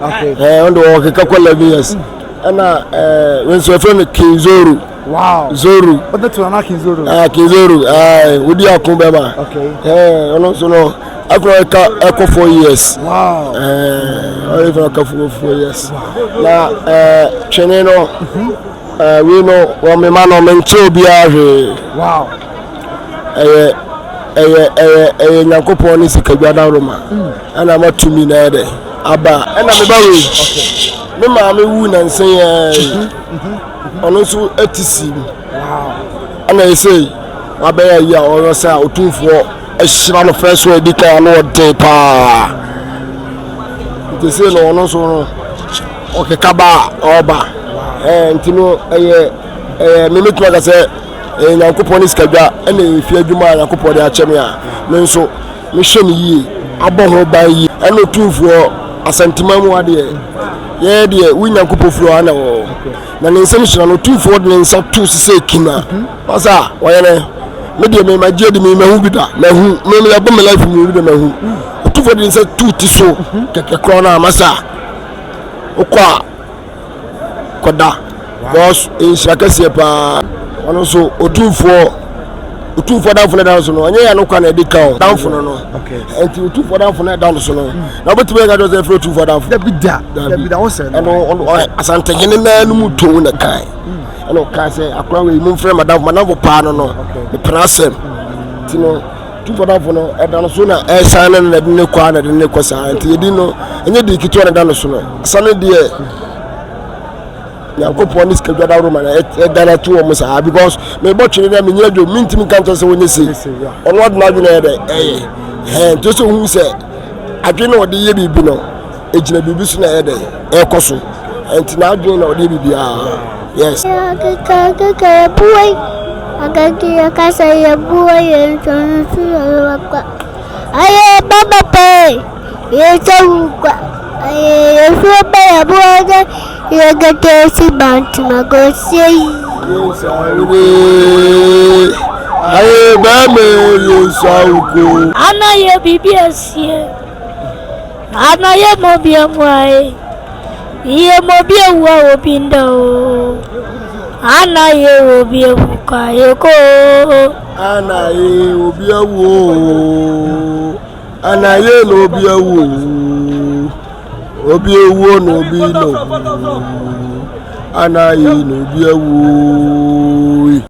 Ɛɛ ɔno deɛ ɔkeka kɔ 11 years. Ɛna ɛɛ wei nso yɛfrɛ no King Zoro. Wow. Zoro. Ɔde to Nana King Zoro. Ah, King Zoro. Ɛɛ wodi ako bɛma. Okay. Ɛɛ ɔno nso no akora ɛka ɛkɔ 4 years. Wow. Ɛɛ ɔyɛ fɛn ɔka 4 years. Na ɛɛ twene no, wei no wɔn mema no menkyɛ obiara hwee. Ɛyɛ Nyankopɔn ne sikadwa dawuroma ɛna ma tumi na ɛyɛ dɛ aba. Ɛna meba wei, me maame wu nansa yɛ, ɔno nso ɛte si mu. Ɛna ɛsɛ wabɛyɛ yi a ɔyɛ sɛ a Otumfoɔ ahyira no fɛ so a ɛdi kan ano ɔden paa, nti sɛ no ɔno nso no ɔkeka ba a ɔba. Nti no ɛyɛ memetumi aka sɛ ɛyɛ Nyankopɔn ne sikadwa ɛna ɛyɛ fie adwuma a Nyankopɔn de akyɛ me a me nso mehwɛ no yie, abɔ ho ban yie. Ɛna Otumfoɔ Asantema mu adeɛ yɛyɛ deɛ wo Nyankopɔn firi hɔ ana wɔ na ne nsɛm hyira no. Otumfoɔ de ne nsa to sisɛ kim a masa wɔyɛ ne me deɛ mema gye de memahu bi da, mahu me yɛbɔ me life mu bi da, mahu Otumfoɔ de ne nsa to ti so kɛkɛ korɔ no a masa wokɔ a kɔda because nhyira kɛseɛ paa. Ɔno nso Otumfoɔ damfo no da no so no, ɔnyɛ yɛ no kwa na ɛdi ka o damfo no. Nti Otumfoɔ damfo no ɛda no so no na wobɛtumi aka kyerɛ sɛ ɛfrɛ Otumfoɔ damfo. Dabi da. Dabi da, wɔsɛ no. Ɛno ɔno Asantehene naa no mu tom na kae, ɛna ɔkaa sɛ akora wei momfrɛ madamfo, madamfo paa no mepena asɛm. Nti no Otumfoɔ damfo no ɛda no so na ɛsan no na ɛde ne kɔ a na ɛde ne kɔ saa. Nti yɛdi no ɛnyɛ di ketewa na ɛda no so no sane deɛ Nyankopɔn ne sikadwa daworo ma na ɛda no to wɔ mo saa because mebɔ twene dɛ menyɛ adwom, mentimi nka nkyɛ sɛ wɔnyɛ sei. Ɔno ɔde n'adwene yɛ dɛ ɛyɛ ɛɛ nti sɛ ohun sɛ adwene na ɔde yɛ biribi no egyina biribi so na ɛyɛ dɛ ɛkɔ so, nti n'adwene na ɔde yɛ biribiara, yes. Akeka akeka yɛbuo akeke kasa yɛbuo yɛ nsonso yɛ ayɛ baba pɛɛ yɛ sɛ wukwa ayɛ yɛsuo bɛ yɛbuo dɛ yɛ gɛtɛ si bantama gosie yi. Aye bɛɛma yesu awuko. Ana yɛ biribi asie ana yɛ mɔ bi emu aye yɛ mɔ bi ewu a obi nda o ana yɛ obi ewu ka yɛ ko. Ana ye obi awu o, ana ye na obi awu o, obi ewu na obi na owu, ana ye na obi awu.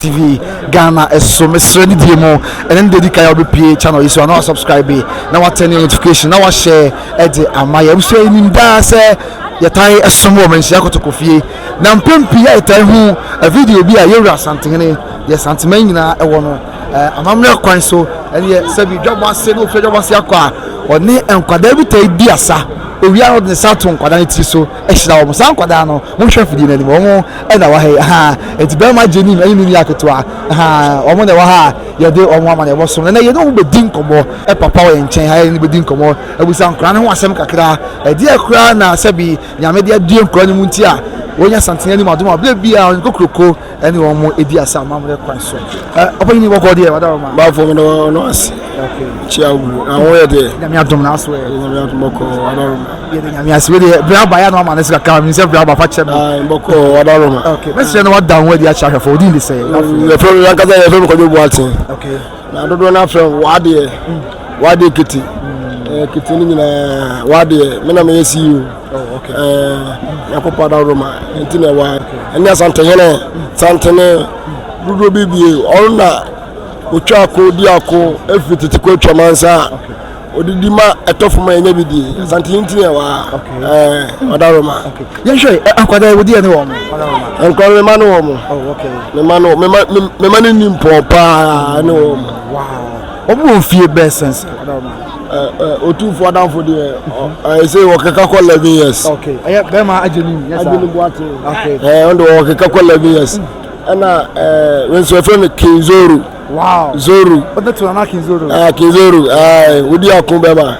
TV Ghana ɛso, mesrɛ ne die mu ɛne ne dedi kan a wobɛpie channel yi so a na wasubscribe na watɛne notification na wahyɛ ɛde ama yɛ. Nso yɛnim daa sɛ yɛtae ɛsom wɔ Manhyia Kɔtɔkɔ fie na mpɛn pii a yɛtae hu video bi a yɛwura Asantehene deɛ Santeman nyinaa ɛwɔ no amammerɛ kwan so, ɛneɛ sɛbi dwabɔ ase na ofiri dwabɔ ase akɔ a ɔne nkwadaa bi tae di asa. Owia no ɔde ne nsa ato nkwadaa no tiri so ahyira wɔn. Saa nkwadaa no, monhwɛ afidie no anim, wɔn ɛna wɔ ha yi ha. Nti bɛrima gye nim ɛne ne nua ketewa ha, wɔn na ɛwɔ ha a yɛde wɔn ama na ɛwɔ so. Na yɛne wɔn bɛdi nkɔmmɔ. Papa wɔ yɛn nkyɛn ha, yɛne bɛdi nkɔmmɔ abusa nkwadaa no ho asɛm kakra. Ɛdeɛ koraa na sɛbi Nyame de adue nkwadaa no mu nti a wɔnya Santene anim adom a berɛ biara ɔne kokuroko ɛne wɔn ɛdi asa amammerɛ kwan so. Ɔpanyin bɔkɔ deɛ wada wɔn ma. Baafo mi na ɔno ase. Kyia wo na ho yɛ deɛ. Nyame adom na aso ɛ. Nyame adom bɔkɔ wada wɔn. Yɛde Nyame ase. Wei deɛ berɛ aba yɛ na wama ne so kakra mi sɛ berɛ aba fa kyɛ mi. Ayi bɔkɔ wada wɔn ma. Okay, mɛsirɛ na wada ho adi akyerɛ ahwɛfo odi ne sɛ. Yɛfrɛ mi ankasa, yɛfrɛ mi Kwadwo Boateng. Okay. Na dodoɔ no afrɛ wadeɛ wadeɛ kete kete no nyinaa wadeɛ. Me na meyɛ CEO. Nyankopɔn adaworo ma nti na ɛwɔ ɛne Asantehene Santene dodoɔ bi bie. Ɔno na otwa ako di ako efiri tete kɔ atwa mansa a odidi ma ɛtɔ fam a ɛnyɛ bi die. Asantehene nti na ɛwɔ ha, ɔdaworo ma. Yɛhwɛ akwadaa yi wodi ɛne wɔn. Nkɔla mema no wɔ mo. Mema no mema no ni mpɔn paa ne wɔ mo. Wɔn wɔ fie bɛɛ sɛnsɛn. Otumfoɔ adamfo deɛ ɛyɛ sɛ wɔkeka kɔ 11 years. Okay, ɛyɛ bɛrima agye nim. Agye nim Boate. Ɔno deɛ wɔkeka kɔ 11 years. Ɛna wei nso yɛfrɛ no King Zoro. Wow. Zoro. Ɔde to Nana King Zoro. Ah, King Zoro, wodi ako bɛma.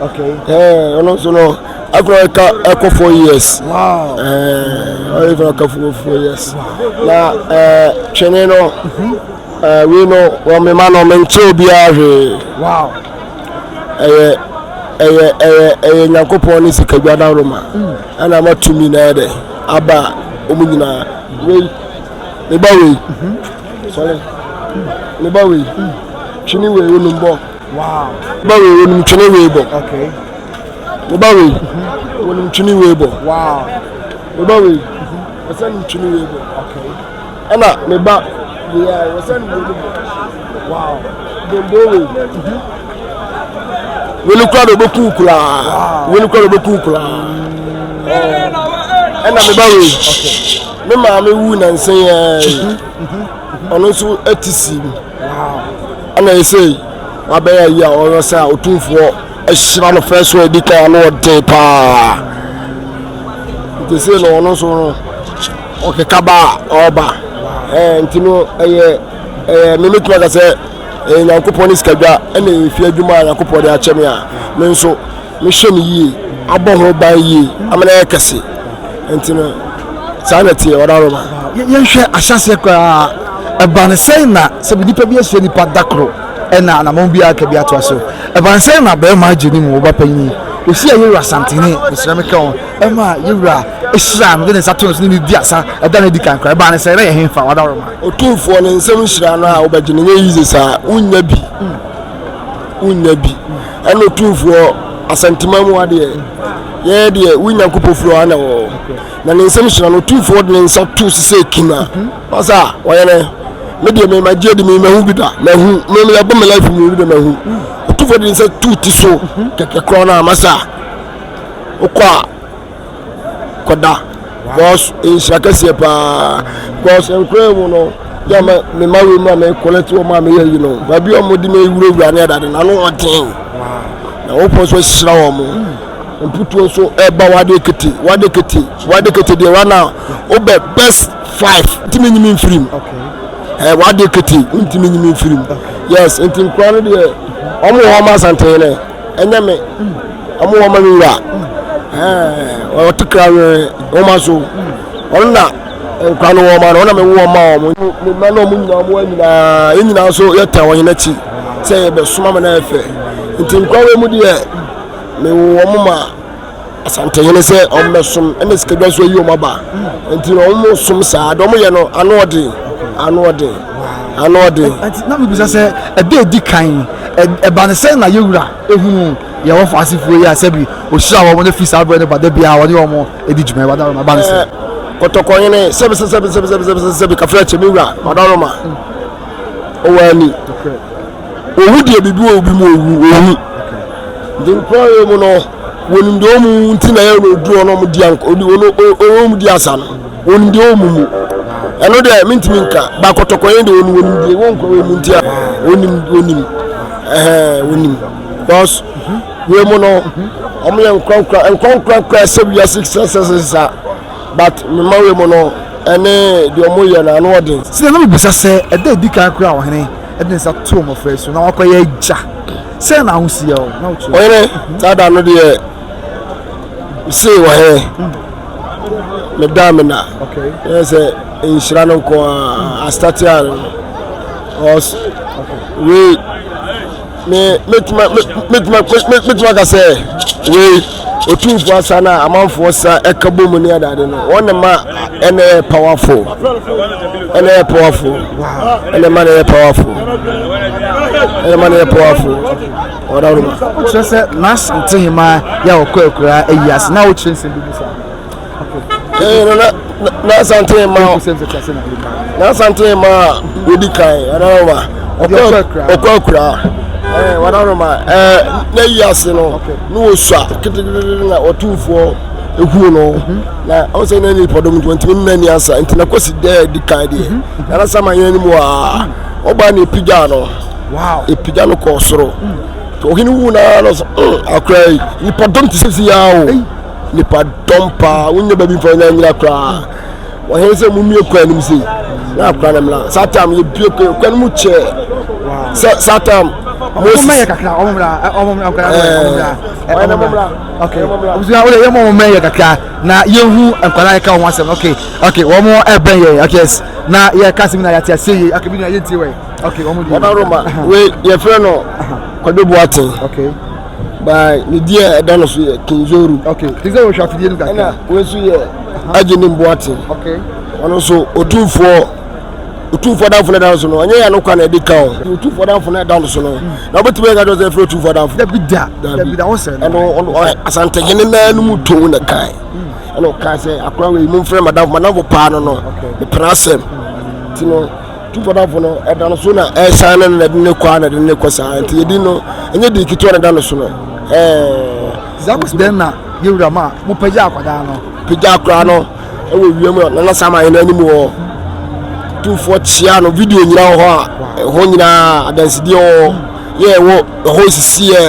Ɔno nso no akora ɛka ɛkɔ 4 years. Wow. Ɔyɛ fɛn ɔka 4 years. Na twene no wei no wɔn mema no menkyɛ obiara hwee. Wow. Ɛyɛ ɛyɛ ɛyɛ ɛyɛ Nyankopɔn ne sikadwa dawuroma ɛna ama tumi na ɛyɛ dɛ aba wɔn nyinaa. Wei me ba wei sɔre me ba wei twene wei onum bɔ. Wow. Me ba wei onum twene wei bɔ. Okay. Me ba wei onum twene wei bɔ. Wow. Me ba wei ɔsɛ num twene wei bɔ. Okay. Ɛna me ba wei a ɔsɛ num wei bɔ. Wow. Bombo wei. Wei no kura de obeku koraa. Wei no kura de obeku koraa. Ɛna me ba wei. Me maame wu nansa yi ara yi. Ɔno nso ti si mu. Ɛna ɛsɛ wabɛyɛ ayi a ɔyɛ sɛ a otumfoɔ ahyira no fɛ so a edi kan ano ɔden paa. Nti sei no ɔno nso no ɔkeka ba a ɔba. Ɛɛ nti no ɛyɛ ɛyɛ me metumi aka sɛ ɛyɛ Nyankopɔn ne sikadwa ɛna ɛyɛ fie adwuma a Nyankopɔn de akyɛ me a me nso mehwɛ no yie abɔ ho ban yie ama no ayɛ kɛse nti no saa na ɛteɛ ɔda roma. Yɛnhwɛ ahyɛaseɛ koraa ɛba no sɛn na sɛbi nipa bi ahyia nipa da koro ɛna anamɔn biara ka bi atoa so ɛba no sɛn na bɛrima agye ne mu ɔba panyin osi a yɛwura santene mesrɛ meka ho ɛma yɛwura ɛhyira no de ne nsa to no so ne ne di asa ɛda no adi kan koraa ɛba no sɛn na yɛ henfa wada roma. Otumfoɔ ne nsam nhyira no a wobɛgye no nyɛ yize saa wonnya bi wonnya bi ɛna otumfoɔ asantema mu adeɛ yɛyɛ deɛ wo nyankopɔn firi hɔ ana wɔ na ne nsam hyira no otumfoɔ de ne nsa to sisɛ kim a masa wɔyɛ ne me deɛ me magye di me mahu bi da mahu me me yɛbɔ me life mu bi da mahu otumfoɔ de ne nsa to ti so kɛkɛ korɔ no a masa wokɔ a kɔda because nhyira kɛseɛ paa because nkura mu no yɛ ma me ma wei mu a me collect wɔn a meyɛ yi no baabi a wɔde me wurawura ne adade na ano ɔden na wɔpɔ nso ahyira wɔn mputuo nso ɛba wade kete wade kete wade kete deɛ wana wobɛ best five ntumi nyimi mfiri mu ɛ wade kete ntumi nyimi mfiri mu yes nti nkura no deɛ wɔn wɔ wɔn asantene no. Ɛnyɛ me, ɔmo wɔ ma me wura. Ɛɛ ɔte kra nwoma so. Ɔno na nkwa no wɔ ma no, ɔno na me wɔ ma ɔmo. Me mma no ɔmo nyinaa ɔmo nyinaa, yɛn nyinaa nso yɛta wɔn akyi sɛ yɛbɛsoma ma no ayɛ fɛ. Nti nkwa wɔ mu deɛ, me wɔ ɔmo ma. Asantehene sɛ ɔmmɛsom ɛna sikadwa nso ayi wɔn aba nti na wɔn som saa deɛ wɔn yɛ no ano ɔden ano ɔden ano ɔden. Nti na mebisa sɛ ɛda edi kan ɛba ne sɛn na yɛwura ehunu yɛn wɔfo asefoɔ yi a sɛbi ohyira wɔn no fi saa berɛ no ba da biara wɔne wɔn edi dwuma ɛba da ɛba ne sɛn. Kɔtɔkɔhene sɛbi sɛbi sɛbi sɛbi sɛbi sɛbi kafra kyɛ me wura madaroma ɔwɔ ani. Owu deɛ biribi wɔ obi mu owu owu nti nkura yɛ mu no wɔnim deɛ wɔn nti na yɛ no oduro ɔno wɔn di anko ɔno wɔn di asa no wɔnim deɛ wɔn mu ɛno deɛ mintimi nka baakɔtɔkɔ yɛn deɛ wɔnim wɔnim deɛ wɔn nkura wɔn mu nti a wɔnim wɔnim ɛhɛn wɔnim because wɔn mu no wɔn yɛ nkura nkura nkura nkura nkura sɛ wiase sɛsɛsɛsɛ but mma wɔn mu no ɛne deɛ wɔn yɛ no ano ɔden. Sɛ na mebisa sɛ ɛda edi kan koraa ɔhene de ne nsa too mmɔfra yi so na wakɔyɛ agya. Sɛn na ahosi yɛ o na wokyerɛ. Ɔhene, saa da no deɛ mesee ɔhene medaa me na ɛyɛ sɛ nhyira no nko a astate a no ɔs wei me metuma metuma metuma aka sɛ wei otumfoɔ asa no a amanfoɔ sa ɛka bɔ mu ne adade no wɔn na ma ɛna yɛ powerful ɛna yɛ powerful ɛna ma na yɛ powerful ɛna ma na yɛ powerful ɔda roma. wokyerɛ sɛ n'asante hema yɛ a ɔkɔ akura ayi ase na wokyerɛ nsɛm bi mu saa. Ee no na n'asante ma n'asante ma a wodi kan ɔdaroma ɔkɔ akura ɛɛ ɔdaroma ɛɛ n'ayi ase no ne wosua ketekete na ɔtumfoɔ ehuu no na ɔn sɛ na nipa dɔm nti wɔntumi nna ni asa nti na kɔsi dɛ di kan deɛ nana sama yɛn anim waa ɔbaa na epigya no epigya no kɔɔ soro ɔhene wu naa no so akora yi nipa dɔm te sɛ si yaa o. Nipa dɔm paa wonya baabi mfa wonya nyina koraa wɔhene sɛ mummie kwan no mu sei na akora no mmra saa tam yɛbie kwan no mu kyɛɛ sɛ saa tam Moses yɛ kakra ɔmo mmra ɔmo mmra nkwadaa ɔmo mmra ɔmo mmra okay abusua o de yɛ mo ɔmo mmra yɛ kakra na yɛhu nkwadaa yɛ ka wɔn asɛm okay okay wɔn mo ɛbɛn yɛ okay yes na yɛ ka asɛm na yɛate aseɛ yie okay bi na yɛ ntie wɛ okay wɔn mo di. Wɔn aroma wei yɛfrɛ no Kwadwo Boateng. Okay. By ne di a ɛda no so yɛ Kinzoru. Okay, Kinzoru hwɛ afidie no kakra. Ɛna wei nso yɛ Agyenim Boateng. Okay. Ɔno nso otumfoɔ otumfoɔ danfo no ɛda no so no ɔnyɛ yɛn ano kwa na ɛde ka o. Otumfoɔ danfo no ɛda no so no na wobɛtumi ayɛ ka kyerɛ sɛ ɛfiri otumfoɔ danfo. Dabi da dabi da ɔsɛ no. Ɛno ɔno Asantehene naa no mu tow na kan. Ɛna ɔkaa sɛ akora wei momfrɛ madamfo madamfo paa no no mepena asɛm ti no. Tu fɔdafo no, ɛda no so na ɛsan no na ɛde ne kɔ a na ɛde ne kɔ saa nti yɛdi no ɛnyɛ di ketewa na ɛda no so no ɛɛ. Zakos dɛn na yɛwura ma mo pagya akwadaa no. Pagya akwadaa no ɛwɔ wiem na nana sama yɛn anim wɔ tumfoɔ kyia no video nyinaa wɔ hɔ a ɛhɔ nyinaa adansidie wɔ hɔ yɛ ɛwɔ ɛhɔ sisi yɛ.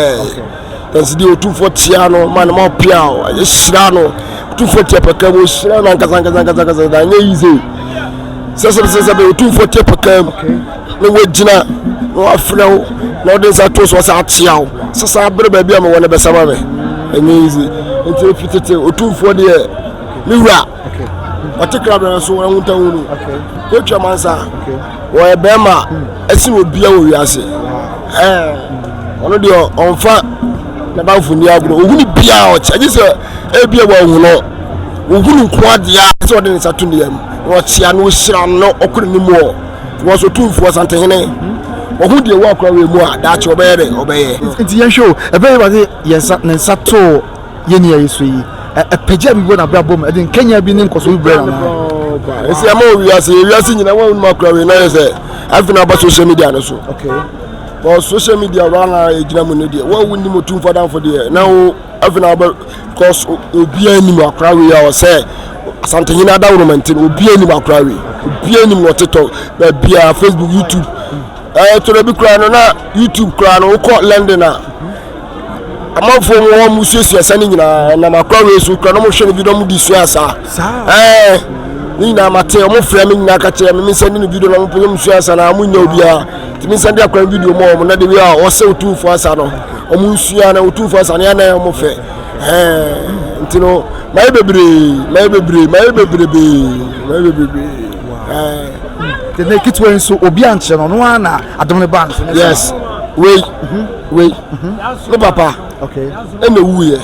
Nanso deɛ Otumfoɔ tia no ma no ma ɔpia o, ɛhyira no. Otumfoɔ tia pɛka mu, ɔhyira no ankasa ankasa ankasa ankasa na ɛnyɛ easy. Sɛ sɛ sɛ sɛ Otumfoɔ tia pɛka mu na wagyina na wafrɛ wo na ɔde nsa to so ɔsɛ akyea wo sɛ saa bere baabi a mewɔ no bɛsa ma me. Ɛnyɛ easy. Nti efi tete Otumfoɔ deɛ me wura ɔte krabrɛ so ahuntahu no. Kotwa mansa. Wɔyɛ bɛrima ɛsen obia wɔ wiase. Ɛɛ ɔno deɛ ɔnfa n'adamfo ni agorɔ. Ohu ne bia ɔkyɛ gye sɛ ebia wɔahu no. Ohu no nko adeɛ a sɛ ɔde ne nsa to ne yam na ɔkyea na ɔhyira no na ɔkɔ n'anim wɔ wɔn so tumfoɔ Santehene. Ɔho deɛ ɛwɔ akora wei mu a daakye ɔbɛyɛ dɛ ɔbɛyɛ. Nti yɛnhwɛ o, ɛbɛyɛ Awurade yɛn nsa ne nsa too yɛn nua yi so yi, ɛpagyaa biribi wɔ n'abrabɔ mu, ɛde nkanyan bi ne nkɔsoɔ bi brɛɛ no anaa? Ɛsɛ ɛma wɔ wiase, yɛ wiase nyinaa wɔn mu akora wei na yɛ sɛ afei na aba social media no so. Okay. But social media wa na egyina mu no deɛ, wɔn wo nim otumfo adamfo deɛ, na wo afei na aba cause obiara nim akora wei a ɔsɛ Asantehene adaworo nti no obiara nim akora wei, obiara nim na ɔtetɔ baabiara Facebook, YouTube. Ɛɛ tɔrɔ bi koraa no na YouTube koraa no wokɔ London a. Amanfoɔ mu wɔn mu suasua sa ne nyinaa ɛnam akora wei so kura na wɔn hwɛ ne video wɔn de sua saa ɛɛ ne nyinaa ma te wɔn frɛ me nyinaa ka kyerɛ me me nsɛn de ne video na wɔn pɛ wɔn sua sa na wɔn nya obiara te me nsɛn de akora video mu wɔn na de wei a wɔsɛ otumfoɔ asa no wɔn nsua na otumfoɔ asa no yɛ na wɔn fɛ ɛɛ nti no mayɛ bebree mayɛ bebree mayɛ bebrebe mayɛ bebrebe ɛɛ. Te ne ketewa yi nso obi ankyerɛ no ɔno ara na adom no baa no so. Yes wei. Wei ne papa ɛna ewuiɛ.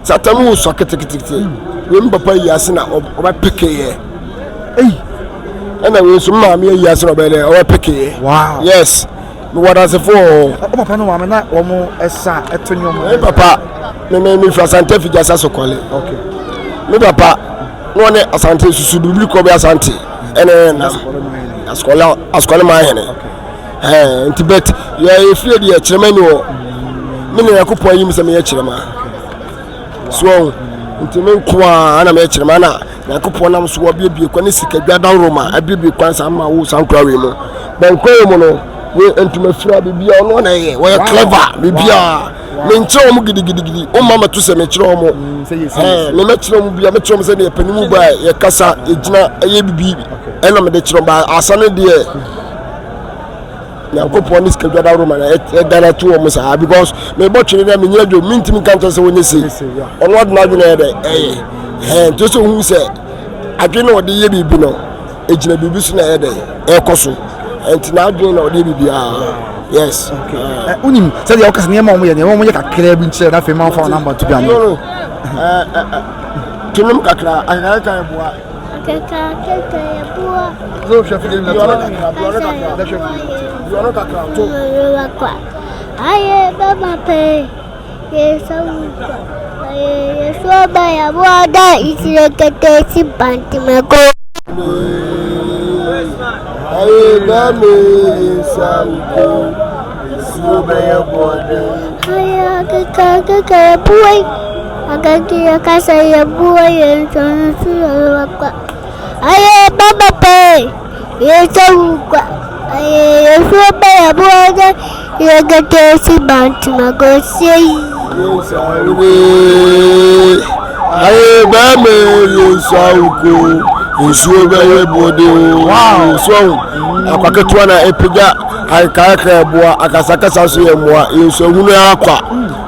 Satan wo sɔ ketekete. Wei me papa yi ase na ɔbɛpekeyɛ. Ɛna wei nso maame ayi ase na ɔbɛyɛ dɛ ɔbɛpekeyɛ. Wow. Yes. Mewɔ adansefo wɔ hɔ. Wo papa no maame na wɔn ɛsa ɛto nnwom. Me papa me me me firi Asante Afigya Sokɔle. Okay. Me papa na ɔne Asante susu biribiri kɔ bi Asante ɛne na Asukɔle Asukɔle maa hene. Ɛɛ nti but yɛ efie deɛ kyerɛma ni hɔ. Me na Nyankopɔn ayi me sɛ meyɛ kyerɛma. So ɔho nti me nko ara na meyɛ kyerɛma na Nyankopɔn nam so abiebie kwan ne sikadwa dawuroma abiebie kwan saa ma wo saa nkura wei mu. Bɔ nkura wei mu no we ntoma fira bibia ɔno na ɛyɛ wɔyɛ clever bibia menkyerɛ wɔn gidigidigidi wɔn mma mɛto sɛ mekyerɛ wɔn ɛɛ mɛmɛkyerɛ wɔn bia mɛkyerɛ wɔn sɛ deɛ panin ba yɛkasa yɛgyina ɛyɛ bibi ɛna mede kyerɛ wɔn ba asa no deɛ. Nyankopɔn ne sikadwa daworo ma na ɛdane ato wɔn saa because mebɔ twene dɛ menyɛ dwom mentumi nka nkyɛn sɛ wɔnyɛ sei ɔno ɔde n'adwene yɛ dɛ ɛyɛ ɛɛ nti sɛ ohun sɛ adwene na ɔde yɛ biribi no egyina biribi so na ɛyɛ dɛ ɛkɔ so nti n'adwene na ɔde yɛ biribiara yes. Wonim sɛdeɛ wokasa nneɛma wɔn yɛ nneɛma wɔn yɛ kakraa bi nkyerɛ na afei ma wɔfa wɔn namba to bi ano. Tunom kakra akakakaka ɛboa. Akekakeka yɛ boa. Aye bɛma pɛ yɛ sɛ wukwa. Aye yɛ so ɔba yɛ boa da isire kete si bantimɛko. Aye bɛma yɛ sɛ wukwa. Nsuo bɛyɛ bɔɔde. Aye akekakeka yɛ boa. Akekakeka kasa yɛ boa yɛ nsɔnso yɛ kwa. Aye baba pɛ yɛ sɛ wukwa. Aye yɛ so ɔba yɛ boa da yɛ kete si bantimɛko sei. Aye bɛma yɛ sɛ wukwa. Nsuo bɛyɛ bɔɔde o. So akwa ketewa na epagya akekakeka ɛboa akasakasa nso yɛ mmoa yɛ nsuahunu ara kwa.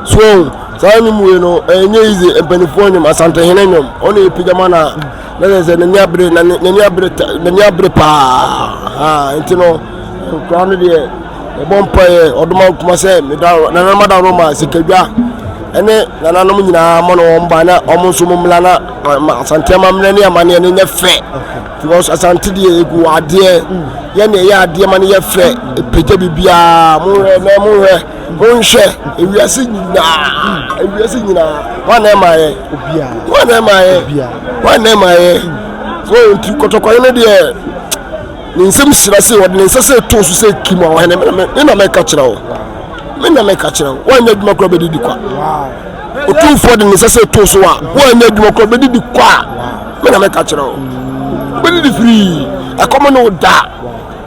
So saa nnwom wei no ɛnyɛ easy mpanimfoɔ nnwom asantehene nnwom ɔno yɛ pagya ma na na yɛ sɛ n'ani abere n'ani abere n'ani abere paa nti no nkura no deɛ. Yɛbɔ mpaeɛ ɔdoma nkuma sɛ meda nananom adaworoma sikadwa ɛne nananom nyinaa mɔ no wɔn ba na wɔn nso mo mmla na Asante amammerɛ ne amanneɛ no nyɛ fɛ because Asante deɛ egu adeɛ yɛ na ɛyɛ adeɛ ma no yɛ fɛ ɛpagya biribiara monhwɛ na monhwɛ monhwɛ ewiase nyinaa ewiase nyinaa wɔn na ɛma yɛ wɔn na ɛma yɛ wɔn na ɛma yɛ so nti kɔtɔkɔyɛ no deɛ. Ne nsam hyira sɛ ɔde ne nsa sɛ too so sɛ kim a ɔhene me na mɛka kyerɛ wo me na mɛka kyerɛ wo woanyɛ adwuma koraa bɛdidi kwa otumfoɔ de ne nsa sɛ too so a woanyɛ adwuma koraa bɛdidi kwa me na mɛka kyerɛ wo wobɛdidi firii ɛkɔm ne wo da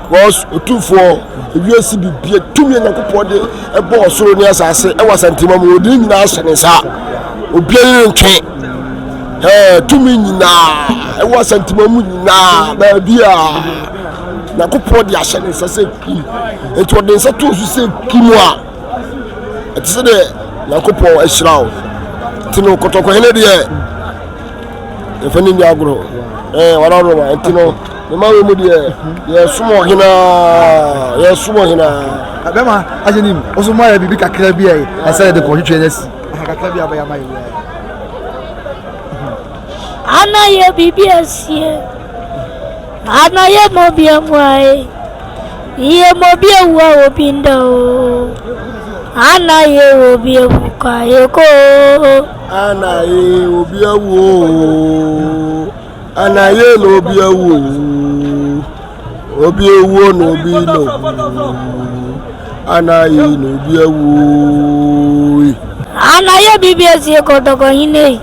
because otumfoɔ ewiase bibia tumi a nyankopɔn de ɛbɔ ɔsoro ne asase ɛwɔ asantema mu ɔde ne nyinaa ahyɛ ne nsa obiara ne ntwe Ɛɛ tumi nyinaa ɛwɔ Asantuma mu nyinaa baabi a Nyankopɔn de ahyɛ ne nsa sɛ kim. Nti ɔde nsa to so sɛ kim a ɛte sɛ deɛ Nyankopɔn ahyira wo. Nti no kɔtɔkɔhene deɛ yɛfa ne nni agorɔ. Ɛɛ wɔn agorɔ ma nti no ne ma wɔ mu deɛ yɛsom ɔhene a yɛsom ɔhene a. Bɛma agye nim, wo so mo ayɛ biribi kakra bi a ɛsɛ yɛde kɔhwehwɛ no asi. Kakra bi a bɛyɛ ama yɛ biara. Ana yɛ biribi asie. Ana yɛ ma obi amuae. Yɛ ma obi awu a obi nda o. Ana yɛ obi awu kwa yɛ ko. Ana yɛ obi awu o. Ana yɛ na obi awu o. Obi ewuo na obi na owu. Ana yɛ na obi awu. Ana yɛ biribi asie kɔtɔkɔ hene.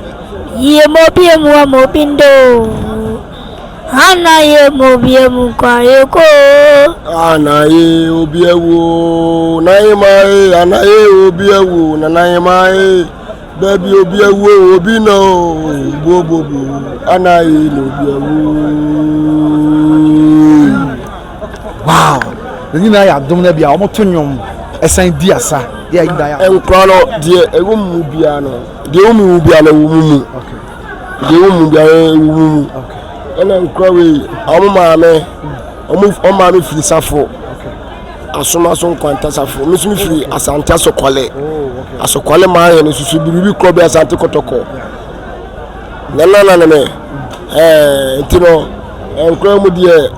Yie ma obi emu a ma obi ndɛ o. Ana yɛ ma obi emu kwa yɛ ko. Ana yɛ obi awu o. Na yɛ ma yɛ ana yɛ obi awu na na yɛ ma yɛ. Baabi obi awu o, obi na o, bobobo, ana yi na obi awu. Wow! Ne nyinaa yɛ adom no bi a wɔto nnwom ɛsan di asa. Yɛ nyinaa yɛ. Nkora no deɛ ɛwɔ mu biara no, deɛ ɛwɔ mu biara no ɛwɔ mu mu. Deɛ ɛwɔ mu biara ɛwɔ mu mu. Ɛna nkora wei, wɔn maame, wɔn maame firi safo. Asomaso Nkwanta Safo. Me nso mefiri Asante Asokɔle. Asokɔle maa yɛn nso biribi korɔ bi Asante Kɔtɔkɔ. Nana na ne me. Ɛɛ nti no nkura mu deɛ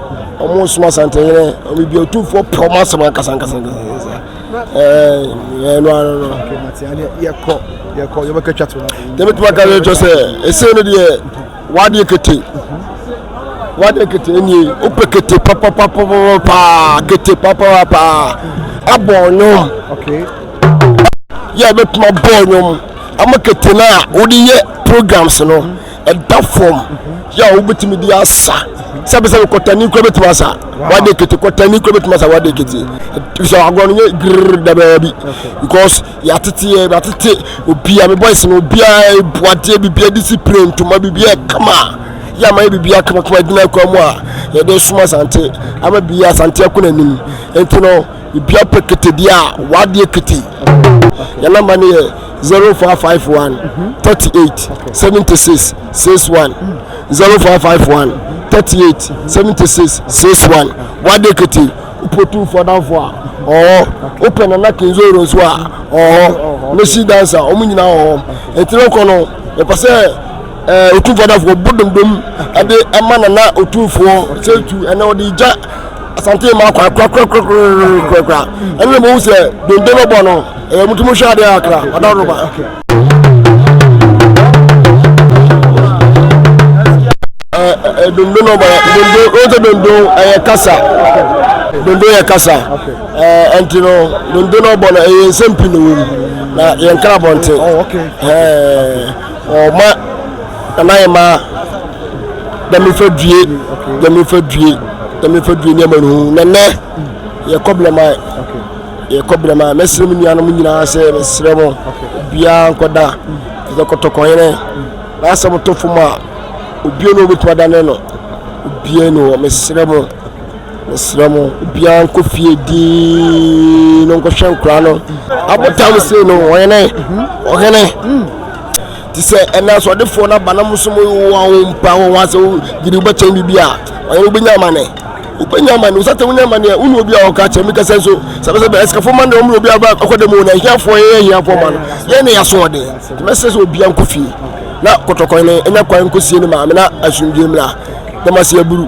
wɔn som Asante yɛn wɔn bi otumfoɔ pɛ wɔn asɛm ankasa ankasa ankasa. Ɛɛ ɛno ano no. Yɛkɔ yɛkɔ yɛbɛka twa to. Yɛbɛtumi aka yɛ kyɛ sɛ ese no deɛ. W'adeɛ kete, w'adeɛ kete nie, wopɛ kete papapapapaa, kete papapapaa, abɔ nnwom. Yɛ bɛtuma bɔ nnwom ama kete no a wode yɛ programs no ɛda fam yɛ a wobɛtumi de asa sɛbisɛbi kɔtani kura bɛtumi asa w'adeɛ kete kɔtani kura bɛtumi asa w'adeɛ kete sɛ agorɔ no nyɛ grrr dabaa bi because Yɛatete yɛ yɛatete obia me boys no obia ebu adeɛ bibia discipline ntoma bibia kama yɛ ama yɛ bibia kama kama gyina kwan mu a yɛde som asante ama bia asante akɔ n'anim nti no bibia pɛ kete deɛ a wadeɛ kete yɛn namba no yɛ 0551 38 76 61 0551 38 76 61 wadeɛ kete Wopɛ Otumfoɔ adamfo a, ɔwɔ hɔ. Wopɛ Nana Kinzoro nso a, ɔwɔ hɔ. Messi dancer, wɔn nyinaa wɔ hɔ. Nti no kɔ no, mepɛ sɛ ɛɛ Otumfoɔ adamfo ɔbɔ dondom ɛde ɛma Nana Otumfoɔ sɛ tu ɛnɛ ɔde gya Asante ma akwa korakorakorakorakora. Ɛno na mo hu sɛ dondom bɔ no ɛyɛ mo tumi hwɛ adeɛ akra ɔdaworoba. Dondo no bɔ dondo o sɛ dondo ɛyɛ kasa dondo yɛ kasa ɛɛ nti no dondo no bɔ no ɛyɛ nsɛm pii na ɛwɔ mu na yɛn kra bɔnten ɛɛ ɔma nana yɛ ma dɛmifɛ due dɛmifɛ due dɛmifɛ due nneɛma no ho na nɛ yɛ kɔ blɛma yɛ kɔ blɛma mɛsrɛ mu nuanom nyinaa sɛ mɛsrɛ mo obiara nkɔda ɛsɛ kɔtɔkɔyɛnɛ n'asɛm to fam a. Obiara ni hɔ a obetumi adane no. Obiara ni hɔ. Mesrɛ mo, mesrɛ mo, obiara nkɔ fie dinn na ɔnkɔhwɛ nkwadaa no. Abotam sei no, ɔhene, ɔhene. Te sɛ ɛnna asɔdefoɔ no aba na mo nso mo wɔ wɔn mpa wɔn asɛ gidi wobɛkyɛn biribi a, ɔhene wobɛnya amane. Wobɛnya amane, wo sata wonya amane a, wone obi a ɔka kyerɛ me kasa nso, sɛbɛsɛbɛ asikafo ma no ɔmo obi aba ɔkɔ dɛm o, na ahiafoɔ yɛyɛ ahiafoɔ ma no, yɛn ne yɛasoɔden. Nti mɛsrɛ sɛ obia nkɔ fie na kɔtɔkɔn no ɛnya kwan nkɔsie ne maame na asomdwie mmra. Dɛm aburu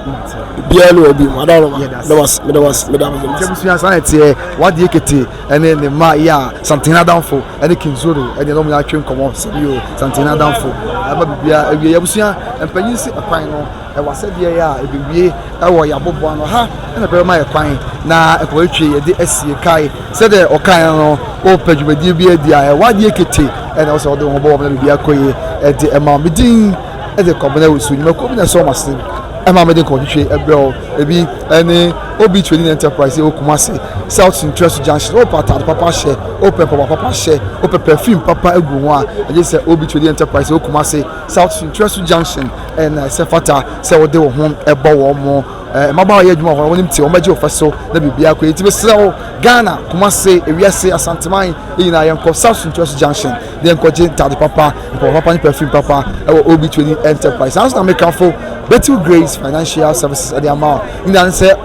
biara ne obi mu adaroma. Dɛm ase, meda ase, meda ase. Abusua saa na ɛteɛ, wadeɛ kete ɛne ne mma yɛ a Santene adamfo ɛne Kinzoro ɛne ɛna ɔmo atwe nkɔmɔ sɛbi o Santene adamfo ɛma biribiara awie. Abusua mpanyin si ɛkwan no ɛwɔ asɛdeɛ yɛ a ɛbɛwie ɛwɔ yɛ aboboa no ha ɛna bɛrɛ ma yɛ kwan na nkɔmɔtwe yɛde asie. Kae sɛdeɛ ɔkan no, ɔpɛ dwumadie bi adi a ɛwɔ adeɛ kete ɛna ɔsɛ ɔde wɔn bɔ wɔn na biribi akɔ yie ɛde ɛma me din ɛde kɔbena wɔ so nnwumakuo bi na ɛsɛ wɔn ase ɛma me de nkɔmɔtwitwe ɛbrɛ wɔ ebi ɛne Obi Trading Enterprise ɛwɔ Kumase, South Suntreso Junction. Ɔpɛ ataade papa hyɛ, ɔpɛ mpaboa papa hyɛ, ɔpɛ perfume papa agu ho a, ɛgye sɛ Obi Trading Enterprise ɛwɔ Kumase, South Suntreso Junction ɛna ɛsɛ fata sɛ wɔde wɔn ho ɛbɔ wɔn mo. Mmabaawa yɛ adwuma wɔ hɔ, wɔn ti wɔn bɛgye wɔfɛ so na biribiara kɔ yɛ. Ti bɛsrɛ wo, Ghana, Kumase, ewiase, Asanteman nyinaa, yɛnkɔ South Suntreso Junction na yɛnkɔgye ntaade papa, mpaboa papa ne perfume papa ɛwɔ Obi Trading Enterprise. Saa nso na mekamfo Betul Grace Financial Services ɛde ama wo nyinaa ne sɛ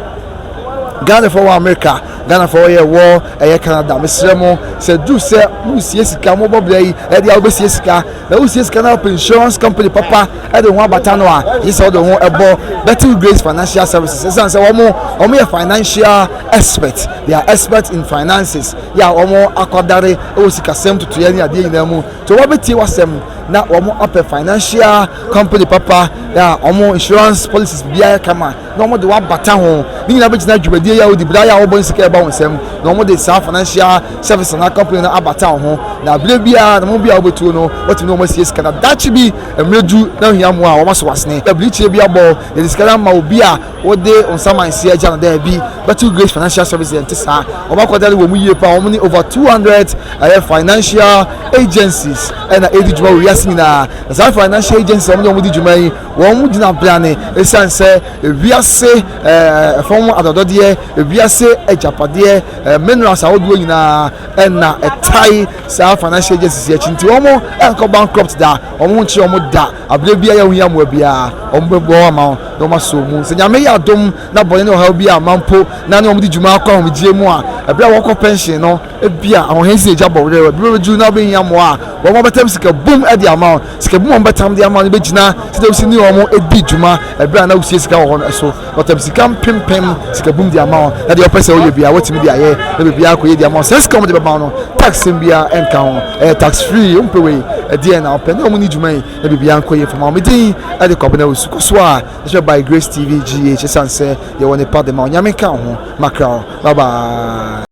Ghanafoɔ wɔ America, Ghanafoɔ yɛ wɔ ɛyɛ Canada, mesrɛ mo sɛ duru sɛ mosie sika, mobɔ berɛ yi ɛde a wobɛsie sika na wosie sika na wopɛ insurance company papa ɛde ho abata no a, ɛgye sɛ wode ho ɛbɔ Betul Grace Financial Services, ɛsiane sɛ wɔn yɛ financial expert. They are expert in finances yɛ a wɔn akwadare ɛwɔ sikasɛm tutuɛ ne adeɛ nyinaa mu, nti wɔn abɛtie w'asɛm na wɔn apɛ financial company papa a wɔn insurance policies biara kama na wɔn de wabata ho. Ne nyinaa bɛgyina dwumadie yi a wodi bere a wɔbɔ nsika ɛba wɔn nsam na wɔn de saa financial service na company no abata wɔn ho, na abere biara na wɔn bi a wɔbɛtuo no, wɔtumi ne wɔn asie sika na dakye bi mmerɛ du na ohia mu a wɔn aso wasene abirikyie bi abɔ yɛde sika no ama obi a wɔde nsamanseɛ agya no daabi. Betul Grace Financial Services yɛn ti saa, wɔn akɔda no wɔ mu yie paa. Wɔn ne over 200 ɛyɛ financial agencies ɛna edi dwuma wɔ wiase nyinaa, na saa financial agencies wɔn ne wɔn di dwuma yi, wɔn gyina brane esiane sɛ ewiase ɛfɔm adɔdɔdeɛ, ewiase agyapadeɛ, minerals ahodoɔ nyinaa ɛna ɛtae saa financial agencies akyi, nti wɔn ɛnkɔ bankrupt da, wɔn ho nkyerɛ wɔn da. Abere biara yɛ ohia mmoa biara, wɔn bɛbɔ wɔn ama wɔn na wɔn asɔ mu. Sɛ Nyame yɛ adom na bɔne ne ɔhaw bi a ama mpo na ne wɔn de dwuma akɔ ahomegye mu a, ɛberɛ a wɔkɔ pension no, ebia ahoɔhen si agya bɔ werɛ bi bɛduru na wobɛhia mmoa a, wɔn abɛtam sika bum de ama wɔn. Sika bum a wɔn bɛtam de ama wɔn bɛgyina sɛdeɛ wosi ne wɔn di dwuma ɛberɛ a na wosie sika wɔ hɔ no so. Wɔtam sika mpempem sika bum de ama wɔn na deɛ wɔpɛ sɛ woyɛ biara, wɔtumi de ayɛ na biribiara akɔyɛ de ama wɔn. Sɛ sika wɔn de bɛma wɔn no, tax sɛm biara ɛnka ho, ɛyɛ tax free. Wompɛ wei ɛdeɛ na wɔpɛ ne wɔn ni dwuma yi na biribiara nkɔ yie fama wɔn. Din ɛde Kwabena Osu kɔ so a ɛhwɛ by Grace TV GH, ɛsiane sɛ yɛwɔ nipa de ma Onyame ka ho makra. Bye bye.